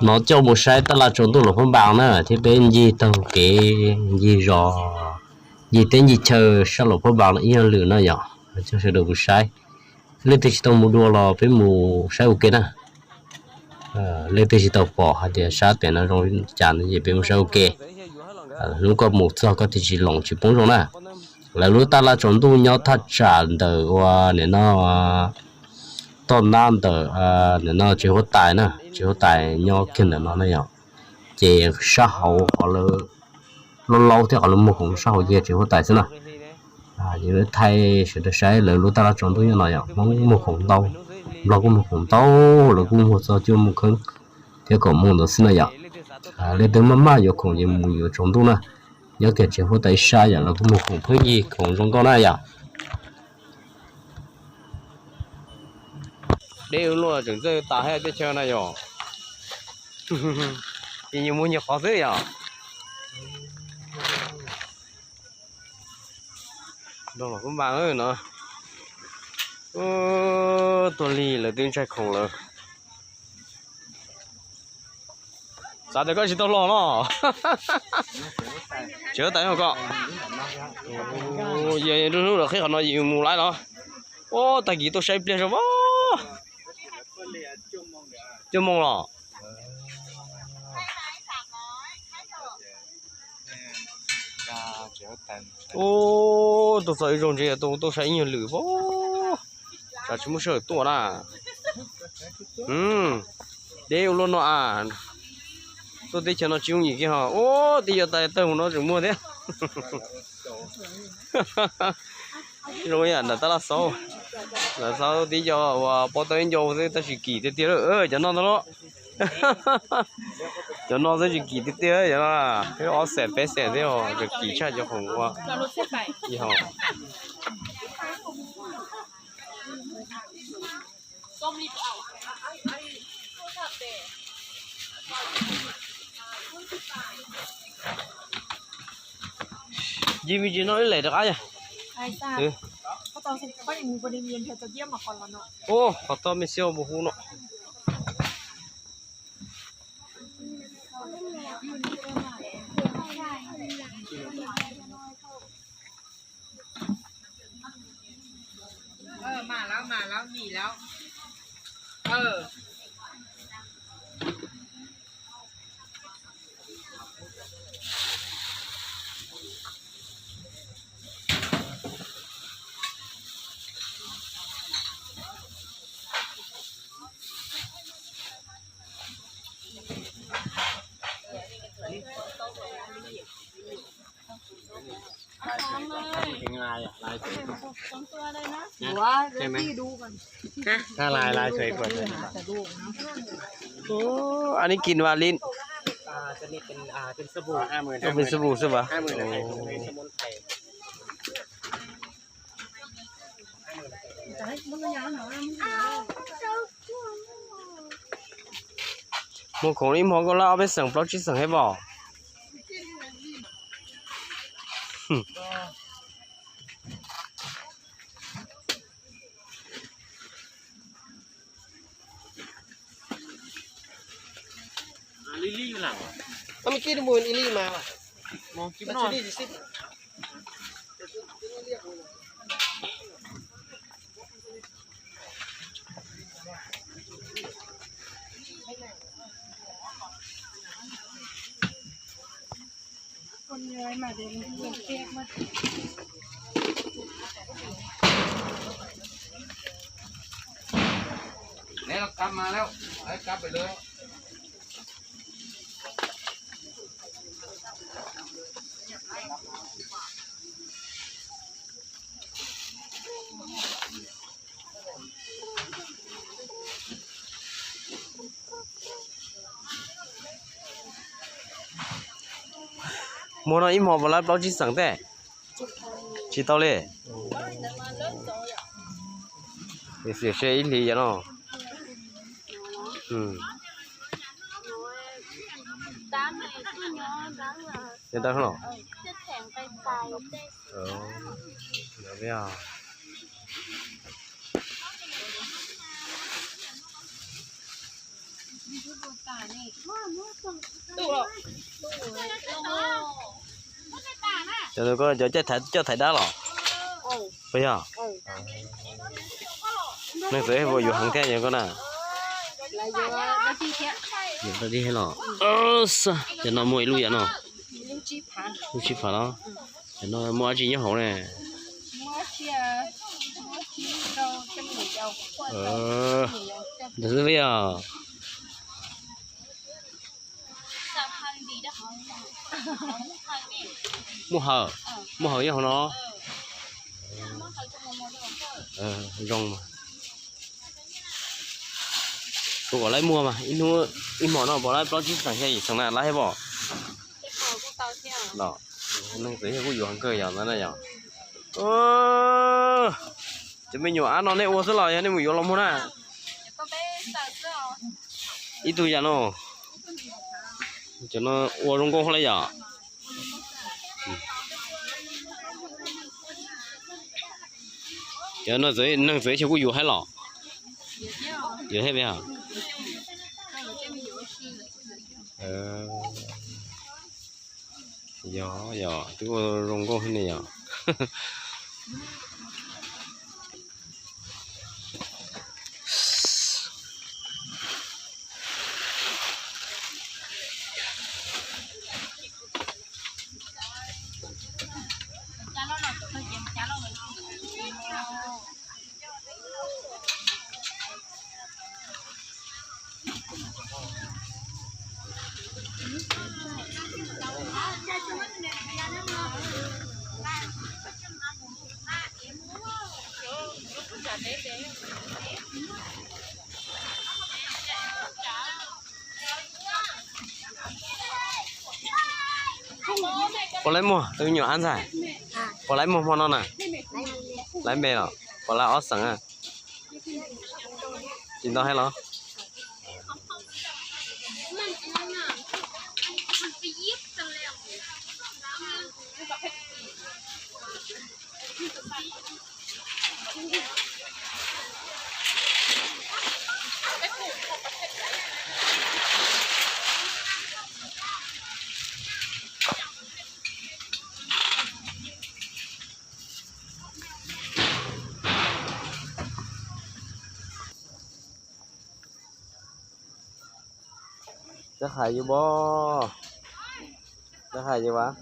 No coj mus saib tab laj tsaus ntuj Luam Phab Npas na, thiab peb ncig taug kev, ncig zos, ncig teb ncig chaw sab Luam Phab Npas no ib yam lwm no yom. Coj sawv daws mus saib. Leej twg tsis tau mus dua los peb mus saib ua ke na. Leej twg tsis tau pom hais tias sab pem no zoo li cas no ces peb mus saib ua ke. Hnub koj mus txog koj thiaj tsis loos tsis poob zoo na. Lawv lub tab laj tsaus ntuj nyob thaj tsam ntawm ua nim no toj nab ntawm nim no tsev huab tais na, tsev huab tais nyob kiag ntawm no na yom. Ces sab hauv qhov lawv laub laub thiab qhov lawv muag khoom sab hauv ces tsev huab tais xwb na. Ces thaij sawv daws saib lawv lub tab laj tsaus ntuj nyob no yom, Hmoob muag khoom ntau, Nplog kuj muag khoom ntau, lawv kuj muag txog cuaj moo kheeb thiab kaum moo ntawd xwb na yom. Leej twg maj maj yuav khoom ces mus yuav tsaus ntuj na, nyob kiag tsev huab tais ib sab yom, lawv kuj muag khoom pheej yig khoom zoo nkauj na yom. Deb ua luaj tseem txawj tas hab teb chaws na yom. Ces yus mus nyias qhov xwb yom. Nrog los kub npas no, tuag li lawv twb ntshai khoom lawm. Xav tias koj tsis tau los no. Tsev huab tais no koj. Yog hnub lawv qhib qhov no yus mus lawm los. Ua tag kis tuaj saib pliag zog as. Cuaj moo los. Ua, tuaj txog ib zaug ntse tuaj tuaj saib ib nyuag lwm as. Tsam tsis muaj sij hawm tuaj na. Deb ua luaj no as. Tuaj teb chaws no tsis yooj yim kiag ho. Ua, twb yuav tas tawg mus no tseem muaj thiab. Zoo yam nram tab laj xauv, nram xauv tib co uas pob tawb ncau xwb tab sis kim tiag tiag lawm cov no ntag los. Cov no xwb tsis kim tiag tiag, cov no ob xees peb xees xwb os, tseem kim tshaj cov khoom ua. Yig me ntsis no ib lem rov qab yog. Ua, qhov toj me xiab ua hu no.อันนี้กินวาลิน เป็นสบู่ใช่ปะ Muag khoom ib hmo koj lab ob peb xeem plaub tsib xeem thiab pom. Muag no ib hmo puas lab plaub tsib xeem tej? Tsis tau li. Ib hlis yog no. Cov tus koj cov coj thaiv dab los? Puas yog? Neeg txawv puas yuav heev thiab yog koj na? Yuav dab tsi los? Cov no muaj ib lub yam no. Lub tsib phav los? Cov no muaj dab tsi nyob hauv ne? Ntawd xwb os. Muaj hawm, muaj hawm nyob hauv no. Zoo mas. Kuv kom lawv muag mas ib hnub, ib hmo no pom lawv plaub tsib xeem thiab yim xeem na lawv thiaj pom. Neeg txawv kuj yuav heev kawg yog ntawd na yog. Cov me nyuam ab no nej ua xwb los yog nej mus yuav los muag na? Ib tug yam no, cov no ua zoo nkauj hov lawm yom. Cov no neeg txawv chaw kuj yuav thiab los? Yuav thiab. Yog, yog twb ua zoo nkauj thiab ne yog. Puas laib muag tus me nyuam ab ntxhais? Puas laib muag hmo no na? Laib npe los? Puas laib ob xeem? Tsis ntau thiab los? Txawj hais yus bos, txawj hais yus vas.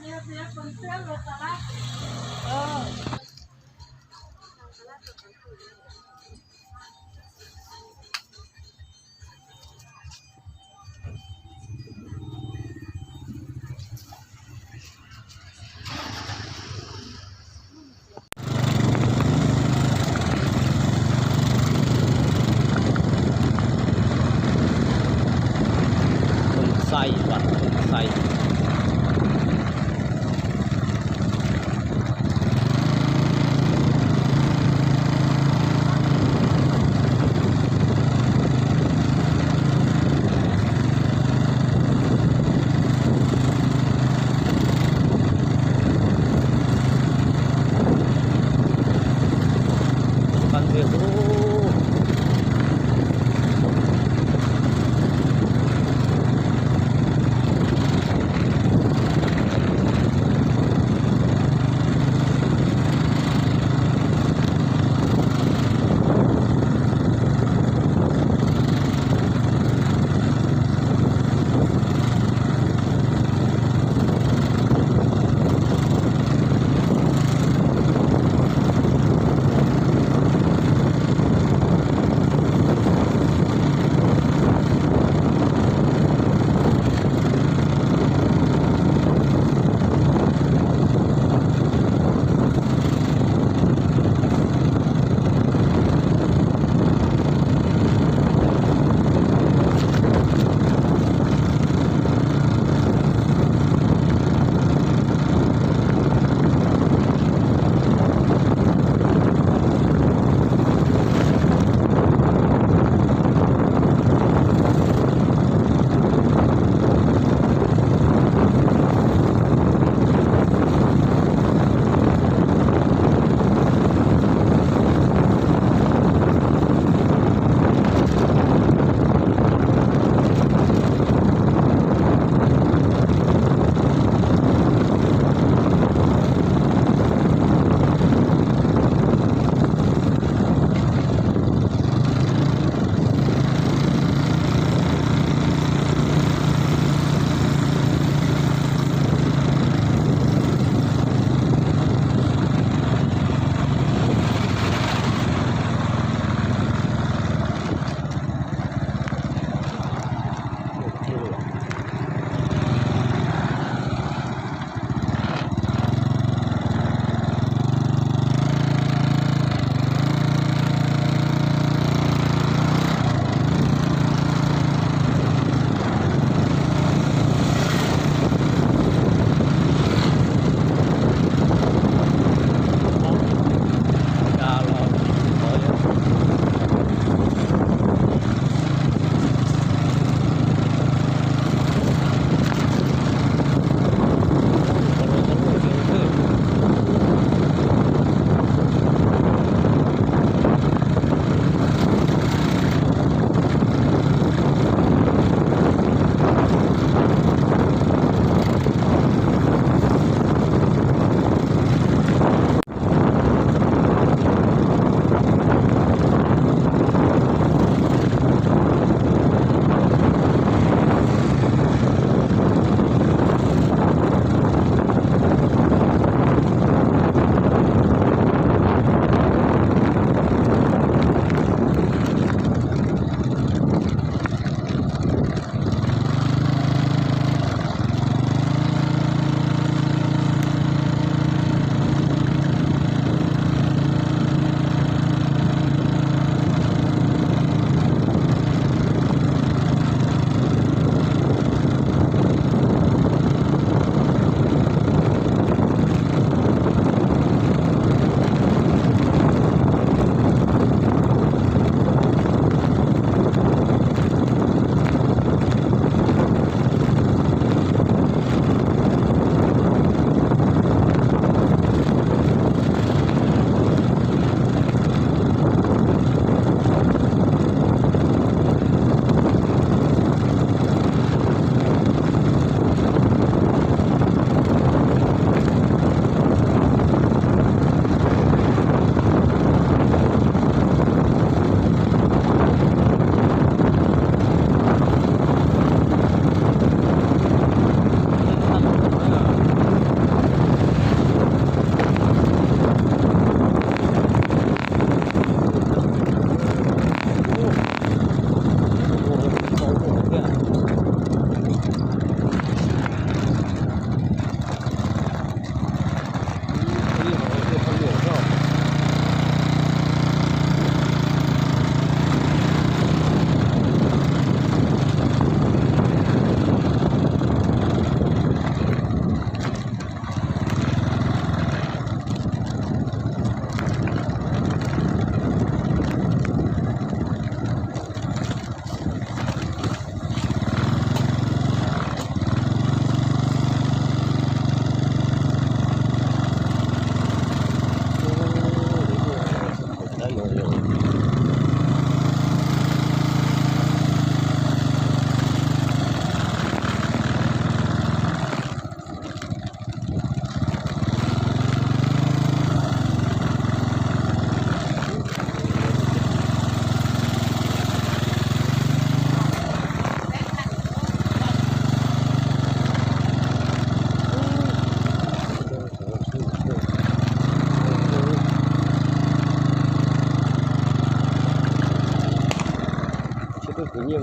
Phoo Xais, vaj Phoo Xais.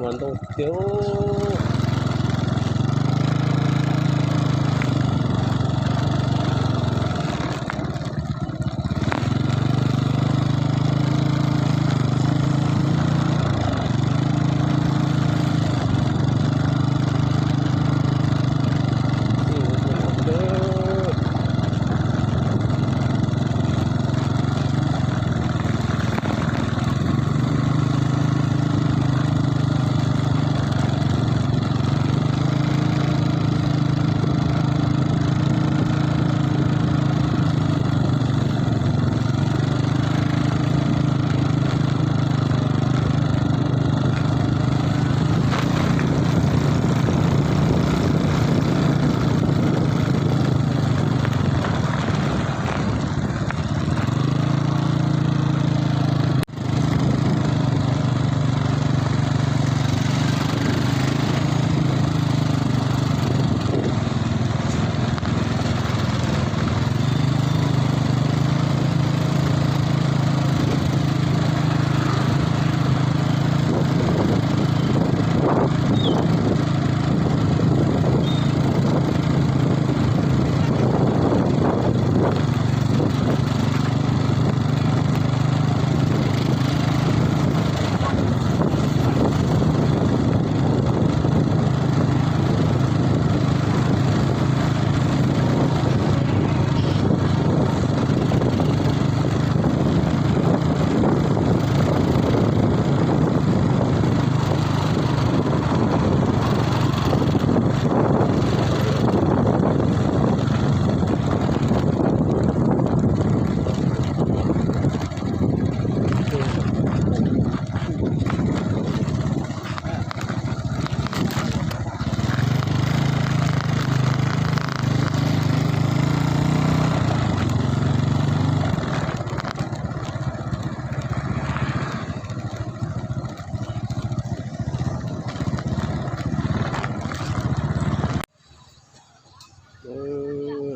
Ntoo tiag.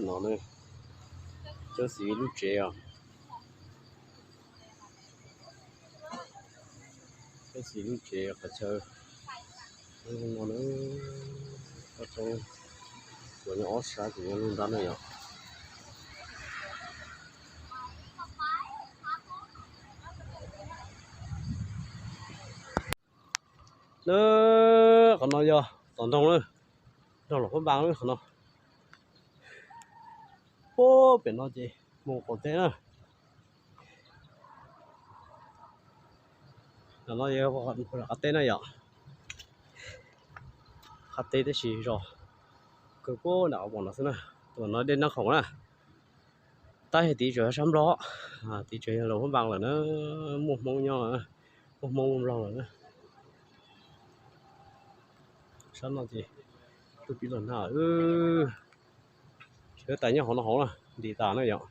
No ne, Txawj Xis lub tsev os. Txawj Xis lub tsev qhov chaw no na, ob tsob tuav nyob ob sab ces nyob lub nrab na yom. Na, qhov no yog tom ntoo na, nrog Luam Phab Npas na qhov no. Puag pem no ces mus qaum teb na. Qhov no yog qab teb na yom, qab teb tab sis zos kawg puag nram qab no xwb na. Tus no dej Naj Khoom na. Tab sis tid tseem yog sab Nplog, tid tseem yog Luam Phab Npas lawm na, muaj Hmoob nyob, muaj Hmoob muaj Nplog lawm na. Sab no ces tus pib los nag, sawv tas nyob hauv no hauv na, nti tas na yom.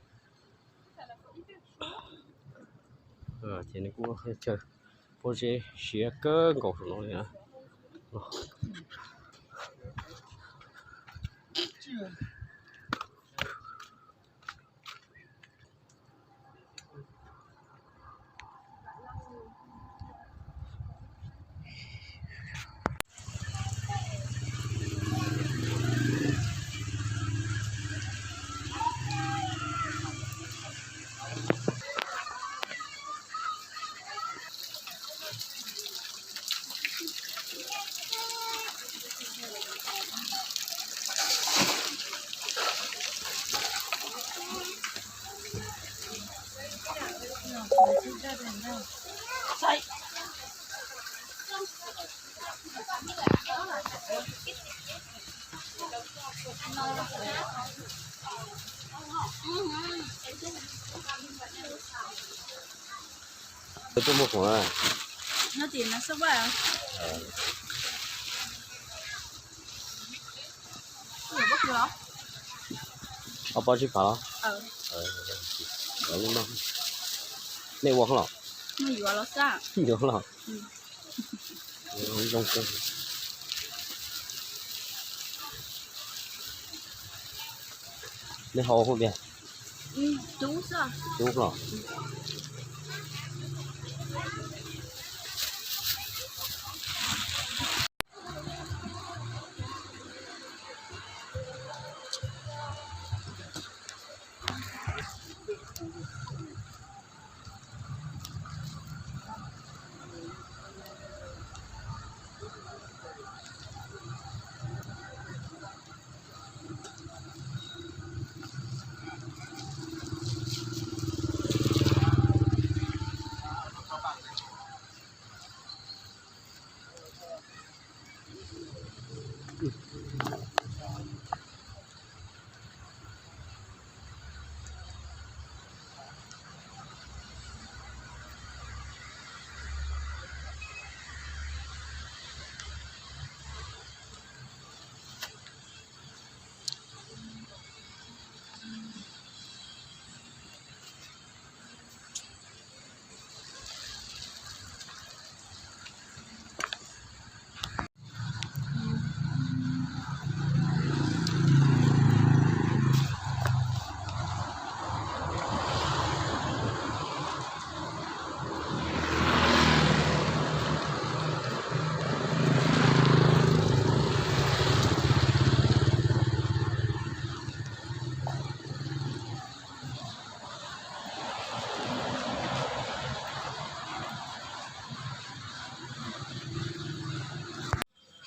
Ces nws kuj chaw pob zeb siab kawg nkaus saum no li na. Tuaj muag khoom na. Ob pob tsib phav los? Nej ua los? Yuav los? Zoo kawg. Nej hau hauj tiag? Cub los?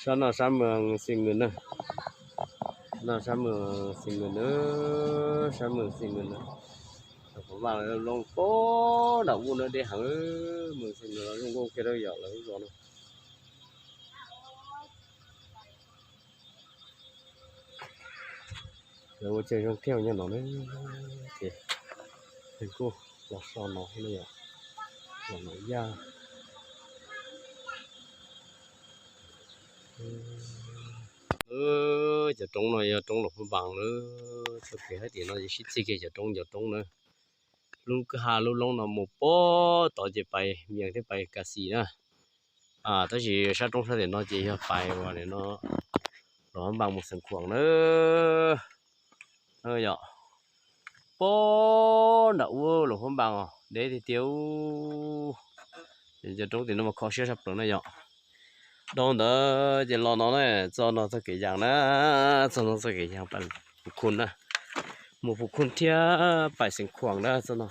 Sab no sab moos Xi Ngws na. No sab moos Xi Ngws na, sab moos Xi Ngws na. Hauv Vaj Looj pob nram ub na deb heev, moos Xi Ngws los zoo nkauj kiag rau yom lawv lub zos no. Lawv ua ceg zoo kiag nyob no na, ces kuj los so no na yom, los no yaj. Cov roob no yog roob Luam Phab Npas na, txoj kev hais tias no sib txig kiag cov roob cov roob na. Lub kwj ha lub loob no mus puag tod ces pais Vias thiab pais Kas Xis na. Tab sis sab roob sab tim no ces yog pais uas nim no Luam Phab Npas mus Xeev Khuam na. Yog puag nram ub Luam Phab Npas os, deb tiag tiag. Cov roob tim no mas kho siab sab plaws na yom. Dhau ntawd ces los no na, txoj no txoj kev yas na, txoj no txoj kev yas pais Phu Khun na, mus Phu Khun thiab pais Xeev Khuam na txoj no.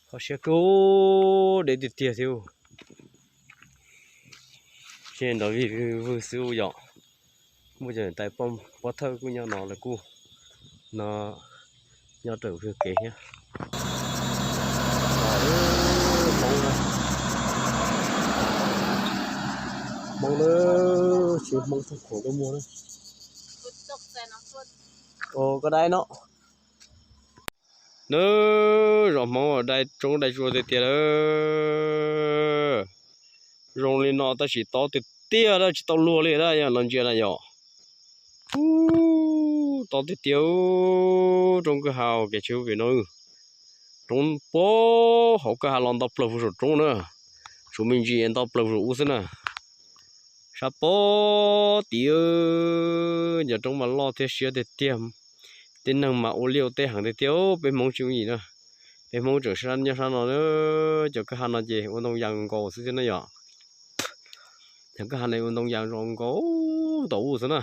Kho siab kawg, deb tiag tiag thiab. Ces nrov vij vwg xwb yom. Muaj cov niam tais pov thawj kuj nyob no lawv kuj no nyob raws kev thiab. Hmoob na, Hmoob na, tsis Hmoob thoob khuam tuaj muag na. Ua koj dai no. Nab, zos Hmoob dai roob dai tsua tiag tiag lawm. Zoo li no tab sis tob tiag tiag, tsis tau luag li na, yog no ntsia na yom. Tob tiag tiag, roob kwj ha kev tsheb pem no. Roob puag hauv kwj ha los nto plaws puag saum roob na. Tshuav me ntsis nto plaws puag saum ub xwb na. Sab puag tim, cov roob mas loj thiab siab tiag tiag. Tej neeg mas ua liaj ua teb heev tiag tiag, peb Hmoob tsis yooj yim na. Peb Hmoob tseem sab nyob sab no, cov kwj ha no ces ua ntoo yas nkaus xwb thiab na yom. Cov kwj ha no ua ntoo yas zoo nkaus tom ub xwb na.